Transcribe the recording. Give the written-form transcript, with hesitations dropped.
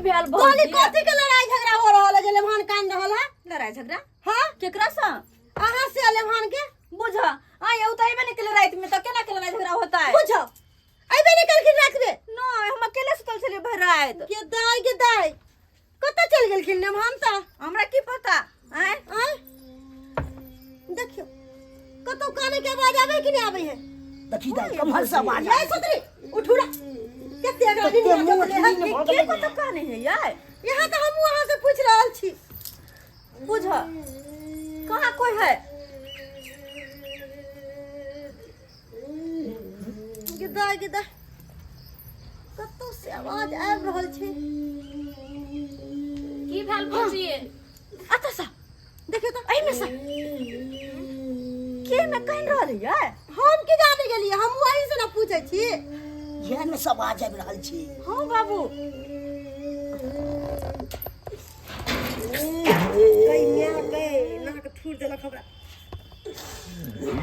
भेल कहली भौजी कथी के लड़ाई झगड़ा हो रहल है जे लेभान कान रहल है लड़ाई झगड़ा हाँ केकरा से अहाँ से लेभान के बुझ आ यौ त अइबे नहीं केले रात में त केना के लड़ाई झगड़ा होता है बुझो अइबे नहीं कलखिन रात में नहीं हम अकेले सुतल छलिए भरि रात के दाई के दाई कतऽ चलि गेलखिन लेभान तऽ हमरा की पता आँय आँय देखियौ कतौ काने के आवाज आबै कि नहि आबै है देखी दाई कमहर से आवाज नहीं सुतरी उठू रा कते अगर कते नींद मुँह जगले है नींद भऽ के गेलै। कतऽ कहने है यार यहाँ तऽ हमहूँ अहाँ से पूछि रहल छी बुझ कहाँ कोई है गिदा गिदा कतौ से आवाज आबि रहल छै की भेल भौजी अतः सा देखियौ तऽ एहिमे सा के में कहि रहल है हम की जाने गेलियै हम वही से ना पूछै छी इएह ने सब आवाज आबि रहल छै हाँ बाबू गई माय गई नाक थूर देलक हमरा।